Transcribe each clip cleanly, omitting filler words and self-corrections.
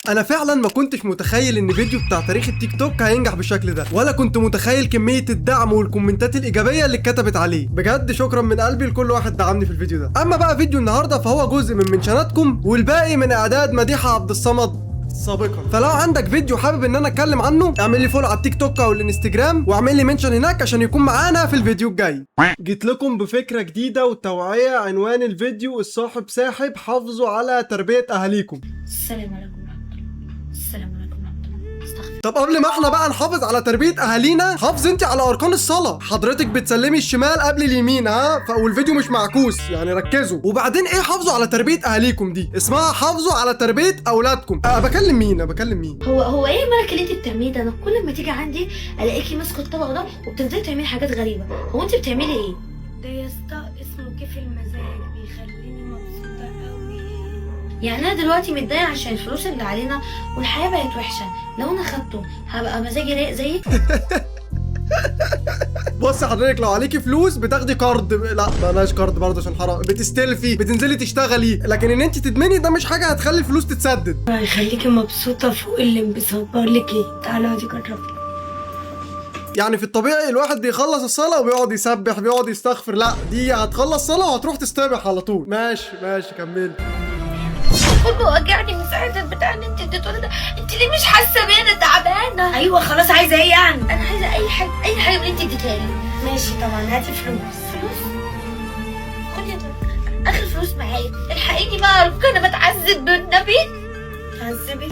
انا فعلا ما كنتش متخيل ان فيديو بتاع تاريخ التيك توك هينجح بالشكل ده، ولا كنت متخيل كمية الدعم والكومنتات الايجابية اللي اتكتبت عليه. بجد شكرا من قلبي لكل واحد دعمني في الفيديو ده. اما بقى فيديو النهارده فهو جزء من منشناتكم والباقي من اعداد مديحه عبد الصمد سابقا. فلو عندك فيديو حابب ان انا اتكلم عنه اعمل لي follow على التيك توك او الانستجرام واعمل لي mention هناك عشان يكون معانا في الفيديو الجاي. جيت لكم بفكره جديدة وتوعيه، عنوان الفيديو الصاحب ساحب، حافظوا على تربيه اهاليكم. السلام عليكم ورحمة الله، السلام عليكم ورحمة الله، استغفر. طب قبل ما احنا بقى نحافظ على تربية اهالينا، حافظ انت على اركان الصلاة. حضرتك بتسلمي الشمال قبل اليمين، ها؟ والفيديو مش معكوس يعني، ركزوا. وبعدين ايه حافظوا على تربية اهاليكم دي؟ اسمها حافظوا على تربية اولادكم. بكلم مين؟ بكلم مين؟ هو ايه مالك اللي انت بتعمليه ده؟ انا كل ما تيجي عندي الاقيكي ماسكه الطبق ده وبتفضلي تعملي حاجات غريبة، هو انت بتعملي ايه؟ ده يا اسطى اسمه كيف المزاج، بيخليني مبسوطة قوي. يعني انا دلوقتي متضايقة عشان الفلوس اللي علينا والحياة بقت وحشة، لو انا خدته هبقى مزاجي رايق زيك؟ بص حضرتك لو عليكي فلوس بتاخدي قرض، لا بلاش قرض برضه عشان حرام، بتستلفي، بتنزلي تشتغلي، لكن ان انت تدمني ده مش حاجة هتخلي الفلوس تتسدد. هيخليكي مبسوطة فوق الانبساط. بقول لك ايه، تعالي اقعدي جربي. يعني في الطبيعي الواحد بيخلص الصلاة وبيقعد يسبح، بيقعد يستغفر، لا دي هتخلص صلاة وهتروح تستبح على طول. ماشي ماشي كملي. كله وجعني من ساعة البتاع اللي انت اديته ده، انت ليه مش حاسه بيا؟ انا تعبانة. ايوه خلاص، عايزة ايه يعني؟ انا عايزه اي حاجة، اي حاجة من اللي انت اديتها لي. ماشي طبعا، هاتي فلوس. فلوس؟ خدي يا طارق، اخر فلوس معايا، الحقيني بقى ارجوك انا بتعذب بالنبي. تعذبي؟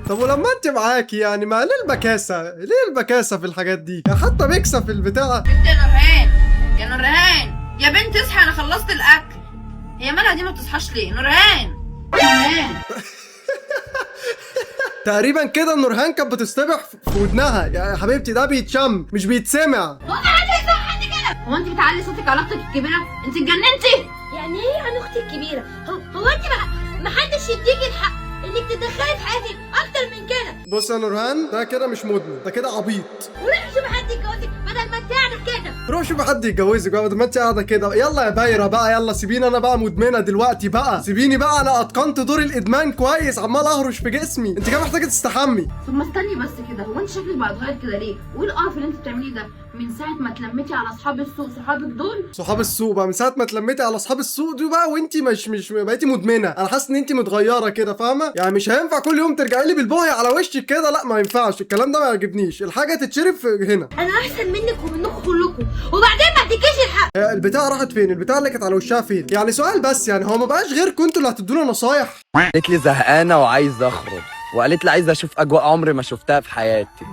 طب ولما انت معاكي يعني ما ليه البكاسه؟ ليه البكاسه في الحاجات دي؟ حتى بيكسه في البتاع. بنت يا نورهان، يا نورهان يا بنت اصحي، انا خلصت الاكل. هي مالها دي ما بتصحاش ليه؟ نورهان نورهان. تقريبا كده نورهان كانت بتصطبح في ودنها. يا حبيبتي ده بيتشم مش بيتسمع. هو انت بتعلي صوتك على اختك الكبيرة؟ انت اتجننتي؟ يعني ايه عن اختي الكبيرة؟ هو انت ما حدش يديكي الحق انك تتدخلي في حياتي اكتر من كده. بص يا نورهان، ده كده مش مدمن، ده كده عبيط. وروحي شوفي حد يتجوزك بدل ما انت قاعدة كده. روح شوفي حد يتجوزك بقى بدل ما انت قاعدة كده. يلا يا بايره بقى، يلا سيبيني انا بقى مدمنه دلوقتي بقى، سيبيني بقى، انا اتقنت دور الادمان كويس، عمال اهرش في جسمي. انت كده محتاجه تستحمي. طب ما استني بس كده، هو انت شكلك بقى اتغير كده ليه؟ وايه القرف اللي انت بتعمليه ده؟ من ساعة ما اتلميتي على اصحاب السوق، صحابك دول؟ صحاب السوق بقى، من ساعة ما اتلميتي على اصحاب السوق دول بقى وانت مش بقيتي مدمنه. انا حاسس ان انت متغيرة كده، فاهمه؟ يعني مش هينفع كل يوم ترجعي لي بالبوهي على وشك كده، لا ما ينفعش الكلام ده، ما يعجبنيش. الحاجة تتشرب هنا. انا احسن منك ومنكم كلكم، وبعدين ما اديكيش الحق. البتاع راحت فين؟ البتاع اللي كانت على وشها فين؟ يعني سؤال بس، يعني هو ما بقاش غيركم انتوا اللي هتدونا نصايح؟ قالت لي زهقانه وعايزه اخرج، وقالت لي عايزه اشوف اجواء عمري ما شفتها في حياتي.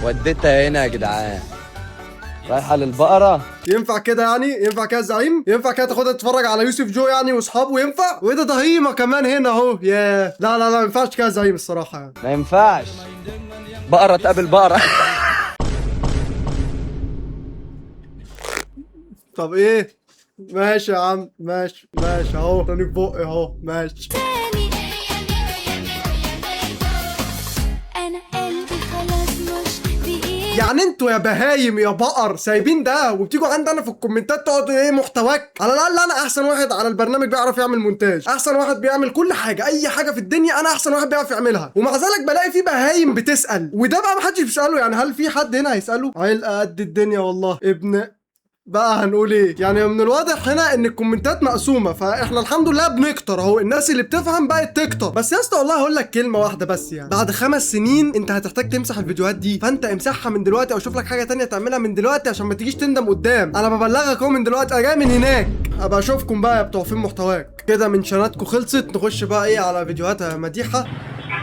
وديتها هنا يا جدعان، رايحة للبقره. ينفع كده يعني؟ ينفع كده يا زعيم؟ ينفع كده تاخدها تتفرج على يوسف جو يعني واصحابه؟ ينفع؟ وايه ده ضهيمه كمان هنا اهو. ياه، لا لا لا ما ينفعش كده يا زعيم الصراحة يعني. ما ينفعش بقرة تقابل بقرة. طب ايه؟ ماشي يا عم، ماشي ماشي اهو، تاني في بقي اهو، ماشي. انا قلبي خلاص مش بايدي. يعني انتوا يا بهايم يا بقر سايبين ده وبتيجوا عندي انا في الكومنتات تقعدوا ايه محتواك؟ على الاقل انا احسن واحد على البرنامج بيعرف يعمل مونتاج، احسن واحد بيعمل كل حاجة، اي حاجة في الدنيا انا احسن واحد بيعرف يعملها، ومع ذلك بلاقي في بهايم بتسال، وده بقى محدش بيساله. يعني هل في حد هنا هيساله؟ علقه قد الدنيا والله ابن بقى هنقول ايه؟ يعني من الواضح هنا ان الكومنتات مقسومة، فاحنا الحمد لله بنكتر اهو، الناس اللي بتفهم بقت تكتر. بس يا اسطى والله هقول لك كلمة واحدة بس، يعني بعد 5 سنين انت هتحتاج تمسح الفيديوهات دي، فانت امسحها من دلوقتي او شوف لك حاجة تانية تعملها من دلوقتي عشان ما تجيش تندم قدام. انا ببلغك اهو من دلوقتي، انا جاي من هناك. ابقى اشوفكم بقى يا بتوع فين محتواك. كده منشناتكم خلصت، نخش بقى ايه على فيديوهات مديحه.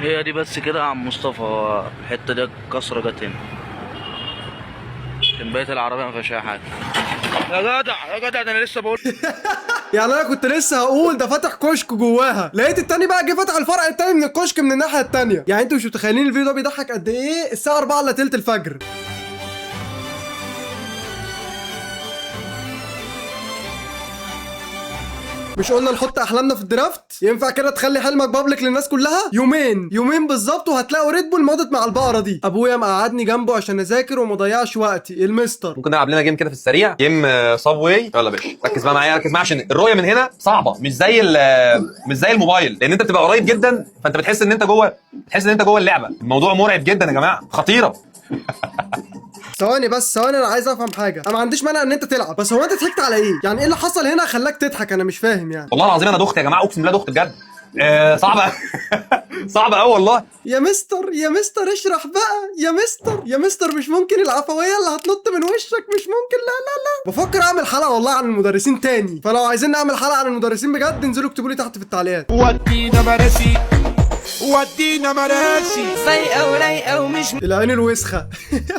هي دي بس كده يا عم مصطفى، الحتة دي الكسرة جت هنا، كان بقية العربية ما فيهاش اي حاجة. يا جدع يا جدع، ده انا لسه بقول. يعني انا كنت لسه هقول ده فتح كشك جواها، لقيت التاني بقى جه فتح الفرع التاني من الكشك من الناحية التانية. يعني انتوا مش متخيلين الفيديو ده بيضحك قد ايه. الساعة 4 الا تلت الفجر. مش قلنا نحط احلامنا في ال draft؟ ينفع كده تخلي حلمك public للناس كلها؟ يومين، يومين بالظبط وهتلاقوا ريد بول مضت مع البقرة دي. ابويا مقعدني جنبه عشان اذاكر وما اضيعش وقتي. المستر ممكن نلعب لنا game كده في السريع، game Subway. يلا يا باشا ركز بقى معايا، ركز معايا عشان الرؤية من هنا صعبة، مش زي الموبايل، لان انت بتبقى قريب جدا، فانت بتحس ان انت جوه، بتحس ان انت جوه اللعبة. الموضوع مرعب جدا يا جماعة، خطيرة. ثواني بس ثواني، انا عايز افهم حاجة. انا ما عنديش مانع ان انت تلعب، بس هو انت ضحكت على ايه؟ يعني ايه اللي حصل هنا خلاك تضحك؟ انا مش فاهم يعني. والله العظيم انا دخت يا جماعة، اقسم بالله دخت بجد. صعبة، صعبة قوي والله. يا مستر، يا مستر اشرح بقى يا مستر، يا مستر مش ممكن العفوية اللي هتنط من وشك، مش ممكن. لا لا لا، بفكر اعمل حلقة والله عن المدرسين تاني، فلو عايزين نعمل حلقة عن المدرسين بجد انزلوا اكتبوا لي تحت في التعليقات. ودينا مراسي، ودينا مراسي. فايقة ورايقة ومش العين الوسخة.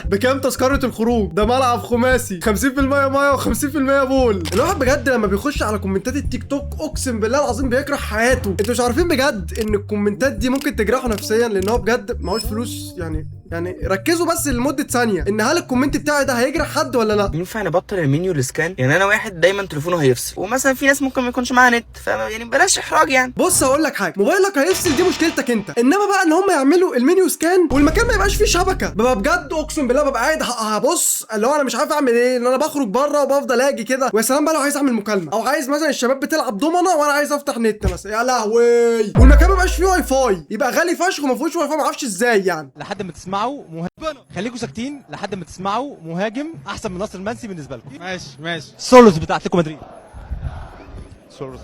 بكام تذكره الخروج؟ ده ملعب خماسي، 50% مية و50% بول. الواحد بجد لما بيخش على كومنتات التيك توك اقسم بالله العظيم بيكره حياته. انتوا مش عارفين بجد ان الكومنتات دي ممكن تجرحه نفسيا، لان هو بجد معهوش فلوس. يعني ركزوا بس لمدة ثانية ان هل ال comment بتاعي ده هيجرح حد ولا لا. ينفع نبطل ال manual scan؟ يعني انا واحد دايما تليفونه هيفصل، ومثلا في ناس ممكن ما يكونش معاها نت، فاهم؟ يعني بلاش احراج يعني. بص هقول لك حاجة، موبايلك هيفصل دي مشكلتك انت، انما بقى ان هم يعملوا ال manual scan والمكان ما يبقاش فيه شبكة، ببقى بجد اقسم بالله ببقى قاعد هبص اللي هو انا مش عارف اعمل ايه، ان انا بخرج بره وبفضل اجي كده. ويا سلام بقى لو عايز اعمل مكالمة، او عايز مثلا الشباب بتلعب دومنه وانا عايز افتح نت مثلا، يا لهوي، والمكان ما يبقاش فيه واي فاي، يبقى غالي فشخ وما فيهوش واي فاي، ما اعرفش ازاي يعني. لحد ما تسمعوا مهاجم، خليكم ساكتين لحد ما تسمعوا مهاجم احسن من ناصر المنسي بالنسبة لكم. ماشي ماشي. سولوس بتاع اتلتيكو مدريد. سولوس.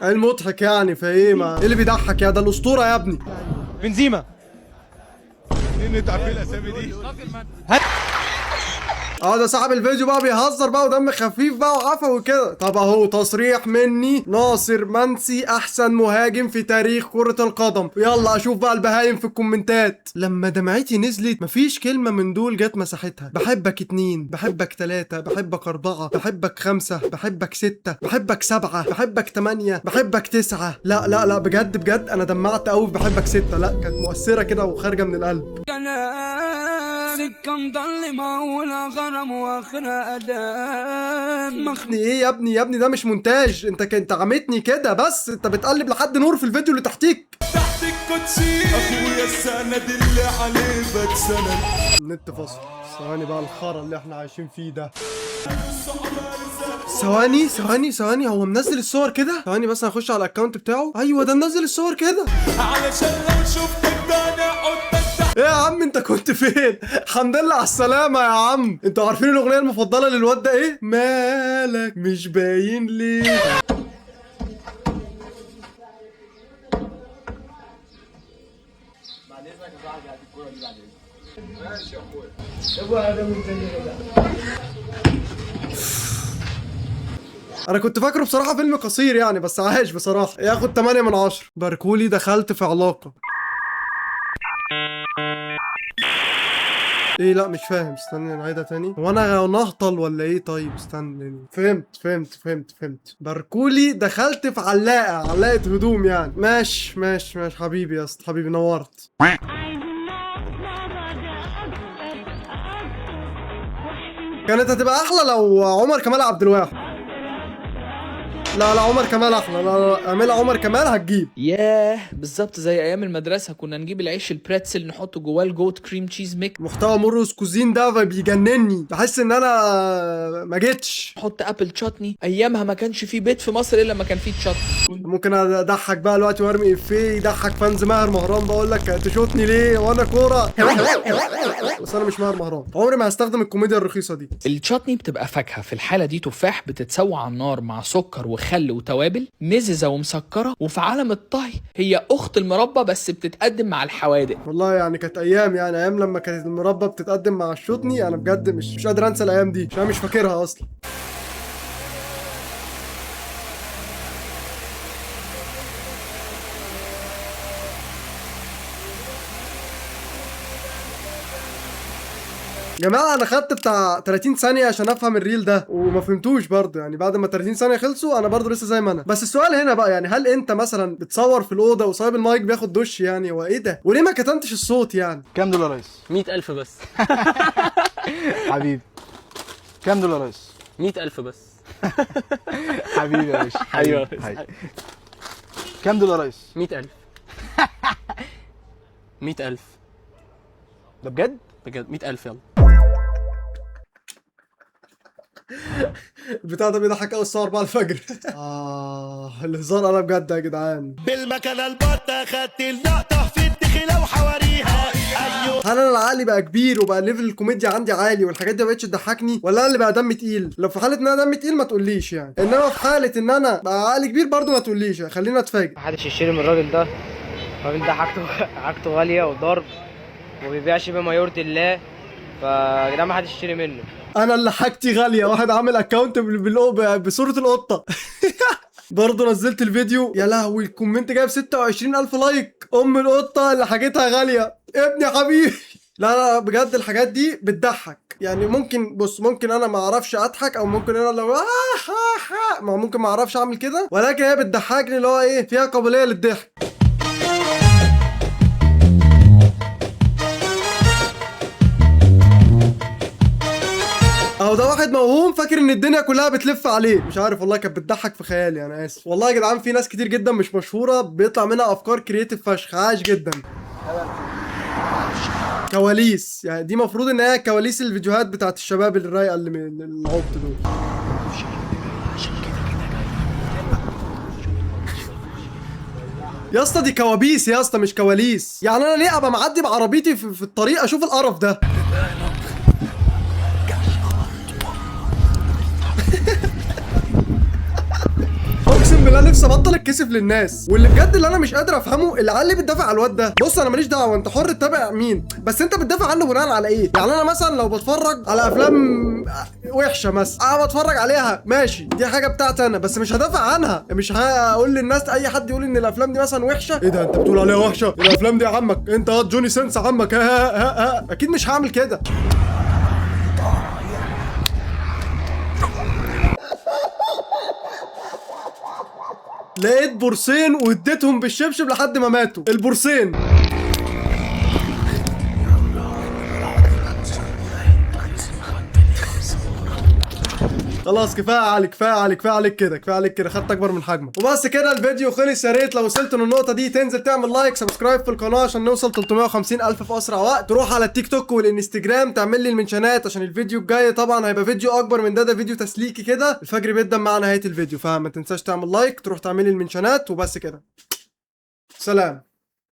ايه المضحك يعني؟ فايه ما ايه اللي بيضحك يا ده الاسطورة يا ابني؟ بنزيما. مين انتوا عارفين الاسامي دي؟ اه ده صاحب الفيديو بقى بيهزر بقى ودم خفيف بقى وعفوي وكده. طب اهو تصريح مني، ناصر منسي احسن مهاجم في تاريخ كرة القدم. يلا اشوف بقى البهايم في الكومنتات. لما دمعتي نزلت مفيش كلمة من دول جت مساحتها. بحبك 2، بحبك 3، بحبك 4، بحبك 5، بحبك 6، بحبك 7، بحبك 8، بحبك 9. لا لا لا بجد بجد انا دمعت قوي في بحبك 6، لا كانت مؤثرة كده وخارجة من القلب. سكة مظلمة ولا غرام واخرها أدام. ابني ايه يا ابني؟ يا ابني ده مش مونتاج، انت عمتني كده بس، انت بتقلب لحد نور في الفيديو اللي تحتيك. تحت الكوتشي اخويا السند اللي عليه بتسند. النت فصل. ثواني بقى، الخرا اللي احنا عايشين فيه ده. ثواني ثواني ثواني، هو منزل الصور كده؟ ثواني بس هخش على ال account بتاعه. ايوه ده منزل الصور كده. علشان لو شفتك ده انا قدام. ايه يا عم انت كنت فين؟ الحمد لله على السلامة يا عم. انتوا عارفين الاغنية المفضلة للواد ده ايه؟ مالك مش باين ليه. انا كنت فاكره بصراحة فيلم قصير يعني، بس عايش بصراحة ياخد 8 من 10. باركولي دخلت في علاقة. ايه؟ لا مش فاهم، استني نعيدها تاني. هو انا نهطل ولا ايه؟ طيب استني، فهمت فهمت فهمت فهمت. باركولي دخلت في علاقة، علاقة هدوم يعني. ماشي ماشي ماشي حبيبي يا اسطى، حبيبي نورت. كانت هتبقى احلى لو عمر كمال عبد الواحد. لا لا عمر كمال احلى، لا لا اعملها عمر كمال هتجيب. ياه بالظبط زي ايام المدرسة، كنا نجيب العيش ال pretzel نحطه جواه ال goat cream cheese mix. محتوى مرقص cuisine ده بيجنني، بحس ان انا ما جيتش. نحط apple chutney، ايامها ما كانش في بيت في مصر الا ما كان فيه chutney. ممكن اضحك بقى دلوقتي وارمي افيه يضحك fans ماهر مهران، بقول لك تشوتني ليه وانا كورة؟ بس انا مش ماهر مهران، عمري ما هستخدم الكوميديا الرخيصة دي. ال chutney بتبقى فاكهة، في الحالة دي تفاح بتتسوى على النار مع سكر وخل وتوابل، مززه ومسكره، وفي عالم الطهي هي اخت المربى بس بتتقدم مع الحوادق. والله يعني كانت ايام، يعني ايام لما كانت المربى بتتقدم مع ال chutney، انا بجد مش قادر انسى الايام دي، عشان مش فاكرها اصلا. جماعة أنا خدت بتاع 30 ثانية عشان أفهم ال reel ده وما فهمتوش برضه، يعني بعد ما 30 ثانية خلصوا أنا برضه لسه زي ما أنا. بس السؤال هنا بقى يعني هل أنت مثلا بتصور في الأوضة وصايب المايك بياخد دش يعني؟ هو إيه ده؟ وليه ما كتمتش الصوت يعني؟ كام دول يا ريس؟ 100,000 بس. حبيبي. كام دول يا ريس؟ 100,000 بس. حبيبي يا باشا. ايوه. كام دول يا ريس؟ 100,000. 100,000 ده بجد؟ بجد 100,000. يلا. البتاع ده بيضحك قوي الساعة 4 الفجر. الهزار انا بجد يا جدعان. بالمكنه البطة خدت اللقطة في الدخلة وحواريها. ايوه. هل انا العقل بقى كبير وبقى level الكوميديا عندي عالي والحاجات دي ما بقتش تضحكني، ولا انا اللي بقى دمي تقيل؟ لو في حاله ان انا دمي تقيل ما تقوليش يعني، انما في حاله ان انا بقى عقلي كبير برضو ما تقوليش يعني. خلينا اتفاجئ. محدش يشتري من الراجل ده، الراجل ده حاجته غالية وضرب وبيبيعش بما يرضي الله، فيا جدعان محدش يشتري منه. انا اللي حاجتي غالية، واحد عامل account بصورة القطة. برضه نزلت الفيديو، يا لهوي ال comment جايب 26,000 like. ام القطة اللي حاجتها غالية ابني حبيبي. لا لا بجد الحاجات دي بتضحك يعني. ممكن بص، ممكن انا ما اعرفش اضحك، او ممكن انا لو ما ممكن ما اعرفش اعمل كده، ولكن هي بتضحكني، اللي هو ايه، فيها قابلية للضحك. اهو ده واحد موهوم فاكر ان الدنيا كلها بتلف عليه، مش عارف والله كانت بتضحك في خيالي، انا اسف والله يا جدعان. في ناس كتير جدا مش مشهورة بيطلع منها افكار creative فشخ، عاش جدا. كواليس يعني، دي مفروض ان هي كواليس الفيديوهات بتاعت الشباب الرايقه اللي من العبط دول. يا اسطى دي كوابيس يا اسطى مش كواليس. يعني انا ليه ابقى معدي بعربيتي في الطريق اشوف القرف ده؟ اقسم بالله نفسي ابطل اتكسف للناس. واللي بجد اللي انا مش قادر افهمه، العيال اللي بتدافع على الواد ده. بص انا ماليش دعوه، انت حر تتابع مين، بس انت بتدافع عنه بناء على ايه؟ يعني انا مثلا لو بتفرج على افلام وحشة مثلا، انا بتفرج عليها ماشي، دي حاجة بتاعتي انا، بس مش هدافع عنها، مش هقول للناس اي حد يقول ان الافلام دي مثلا وحشة، ايه ده انت بتقول عليها وحشة الافلام دي يا عمك، انت جوني سينس عمك، ها ها ها. اكيد مش هعمل كده. لقيت بورسين واديتهم بالشبشب لحد ما ماتوا البورسين. خلاص كفاية عليك، كفاية عليك، كفاية عليك كده، كفاية عليك كده، خدت اكبر من حجمك. وبس كده الفيديو خلص. يا ريت لو وصلت للنقطة دي تنزل تعمل like subscribe في القناة عشان نوصل 350,000 في اسرع وقت. تروح على التيك توك والانستجرام تعمل لي المنشنات عشان الفيديو الجاي طبعا هيبقى فيديو اكبر من ده، ده فيديو تسليكي كده. الفجر بيبدا مع نهاية الفيديو، فما تنساش تعمل like، تروح تعمل لي المنشنات، وبس كده، سلام.